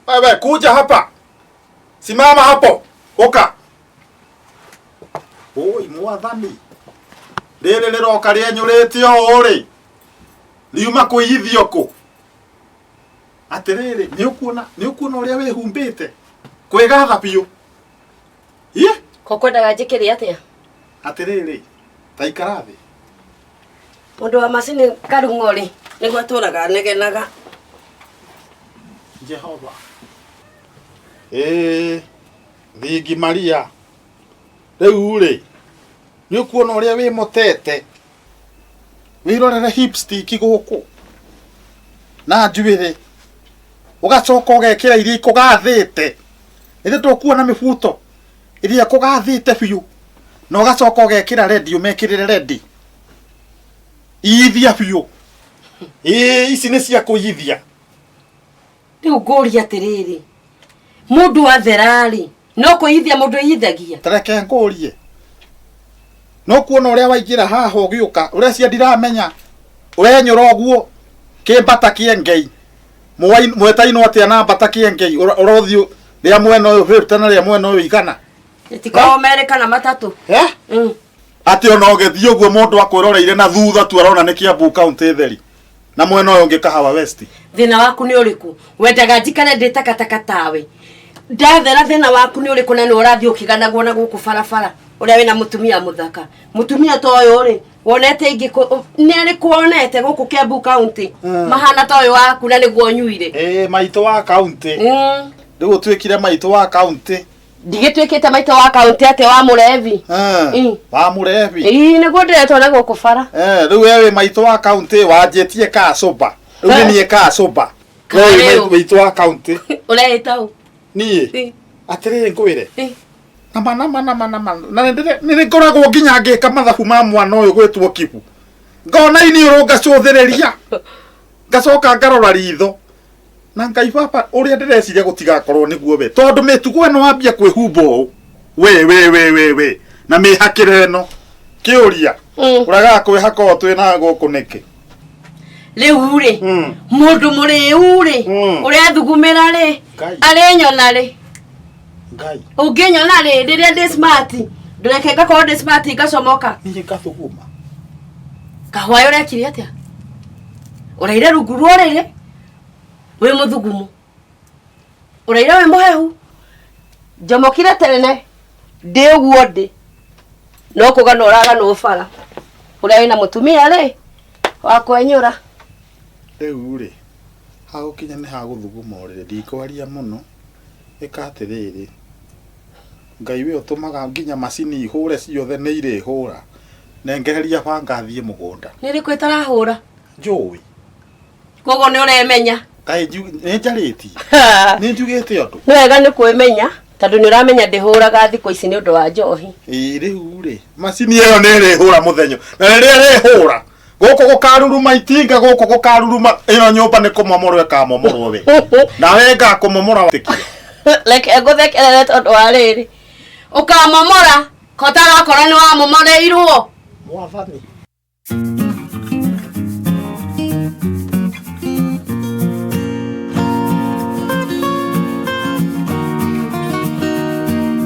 Wewe kuja hapa. Simama hapo. Uka. Oi mwathani. Rĩrĩ rĩroka rĩenyũrĩte ũũ rĩ. Riuma kũiyithio kũ? Atĩrĩrĩ, nĩ ũkuona nĩ ũkuona ũrĩa wĩhumbĩte. Kwĩgatha biũ. Ĩ? Ko kwendaga njĩkĩre atĩa? Atĩrĩrĩ, ta ikara thĩ. Mũndũ wa macini karung'o rĩ, nĩguo atũraga anegenaga. Jehova. Ĩĩ, thingi Maria. Rĩu rĩ, nĩ ũkuona ũrĩa wĩmotete. Wĩrorere hipstick gũkũ na njuĩrĩ. Ũgacoka ũgekĩra iria ikũgathĩte. Ĩthĩ tũkuona mĩbuto ĩrĩa ĩkũgathĩte biũ. Na ũgacoka ũgekĩra rendi ũmekĩrĩre rendi. Ithia biũ. Ĩĩ ici nĩ cia kũiyithia. Rĩu ngũria atĩrĩrĩ, mũndũ athera-rĩ, no kwĩithia mũndũ eyithagia? Ta reke ngũrie. No kuona ũrĩa waingĩra haha ũgĩũka, ũrecia ndiramenya. Ũrenyũra ũguo kĩmbata kĩengei. Mwetainwo atĩa na mbata kĩengei? Ũrothiũ rĩa mwena ũyũ 50 na rĩa mwena ũyũ 100. Rĩtikoragwo merĩ kana matatũ. Eh? Atĩ ona ũgĩthiĩ ũguo mũndũ akwĩroreire na thutha tu arona nĩ Kiambu County theri. Na mwena ũyũ ũngĩ Kahawa West. Thĩna waku nĩ ũrĩkũ? Wendaga njikare ndĩ takataka tawe. Ndathera thĩna waku nĩ ũrĩkũ na nĩ ũrathiĩ ũkĩganagwo na gũkũ barabara ũrĩa wĩna mũtumia mũthaka. Mũtumia ta ũyũ rĩ, wonete ingĩ kũ- nĩ arĩkũ wonete gũkũ Kiambu County mahana ta ũyũ waku na nĩguo ũnyuire. Ĩĩ maitũ wa county. Rĩu ũtuĩkire maitũ wa county. Ndigĩtuĩkĩte maitũ wa kaunti atĩ wa mũrebi. Wa mũrebi. Ii nĩguo ndĩretwo na gũkũ bara. Rĩu we wĩ maitũ wa kaunti wanjĩtie kacũmba. Rĩu nĩ niĩ kacũmba. We wĩ maitũ wa kaunti. Ũreĩta ũ? Niĩ. Atĩrĩrĩ ngwĩre. Nama nama nama nama na nĩ ngoragwo nginya ngĩka mathabu ma mwana ũyũ gwĩtwo Kibu. Ngona iniũrũ ngacũthĩrĩria. Ngacoka ngarora ritho. Na Ngai baba ũrĩa ndĩreciria gũtigakorwo nĩguo we tondũ mĩtugo ĩno wambia kwĩhumba ũũ we we we we we na mĩhakĩre ĩno kĩũria ũregaga kwĩhaka ũũ twĩ na gũkũ nĩkĩ? Rĩu rĩ mũndũ mũrĩu rĩ ũrĩa thugumĩra rĩ arĩnyona rĩ? Ngai. Ũngĩnyona rĩ rĩrĩa ndĩ smart ndũreke ngakorwo ndĩ smart ngacomoka. Niĩ ngathuguma. Kahwaĩ ũrekire atĩa? Ũraire rungu rwa ũrĩrĩ wĩ mũthugumu ũraire wĩ mũhehu njomokire tene ndĩ ũguo ndĩ no kũgana ũraganwo bara ũrĩa wĩna mũtumia rĩ wa kwenyũra. Rĩu rĩ hagũkinya nĩ hagũthuguma ũrĩrĩ ndikwaria mũno ĩka atĩrĩrĩ Ngai we ũtũmaga nginya macini ihũre ciothe nĩ irĩhũra nengereria banga thiĩ mũgũnda. Nĩ ĩrĩkũ ĩtarahũra? Njũĩ. Koguo nĩ ũremenya. Kaĩ nĩ njarĩtie? Nĩ njugĩte ũndũ? Nĩ wega nĩ kwĩmenya tondũ nĩ ũramenya ndĩhũraga thikũ ici nĩ ũndũ wa njohi. Ĩĩ rĩu rĩ macini ĩyo nĩ ĩrĩhũra mũthenya na rĩrĩa ĩrĩhũra gũkũ gũkaruruma itinga gũkũ gũkaruruma ĩno nyũmba nĩ kũmomorwo ĩkamomorwo we nawe ngakũmomora wĩtĩkie. Reke ngũthekerere tondũ wa rĩrĩ ũkamomora kotarakorwo nĩ wamomoreirwo. Mwathani.